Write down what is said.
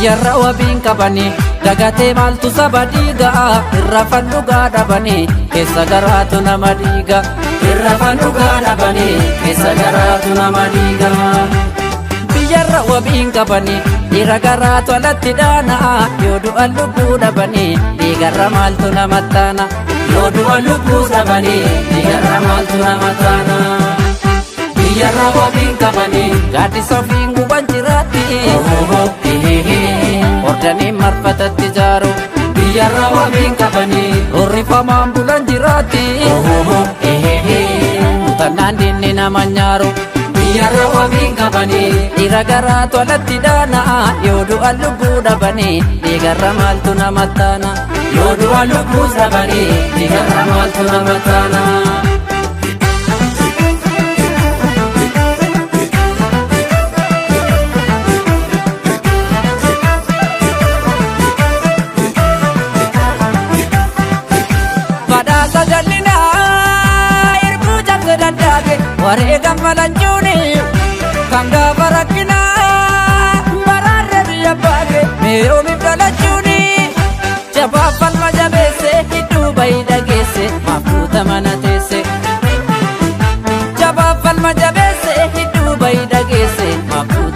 Biyyarra wabiin qabanii dagatee maaltu saba dhiiga irra fandhugaa dhabanii keessa garaatu nama dhiiga. Irra fandhugaa dhabanii keessa garaatu nama dhiiga. Biyyarra wabiin qabanii dhiira garaatu alatti dhaana yoo du'an lubbuu dhabanii dhiigarra maaltu nama taana. Yoo du'an lubbuu dhabanii dhiigarra maaltu nama taana. Biyyarra wabiin qabanii gaaddisa ofiin guban jiraatti. Hordanii marfatatti ijaaru. Biyyarra wabiin qabanii horrifamaan bulan jiraatti. Kutannaan diinni nama nyaaru. Biyyarra wabiin qabanii dhiira garaatu alatti dhaana yoo du'an lubbuu dhabanii dhiigarra maaltu nama taana. Yoo du'an lubbuu dhabanii dhiigarra maaltu nama taana. Badhaasa jallinaa irbuu cabse daddaage wareegam falanchuuni kan gaafa rakkinaa baraarre biyya baage mi'oomiif dhalachuuni jabaaf falma jabeesse hidhuu bahi dhageesse maaf guuta mana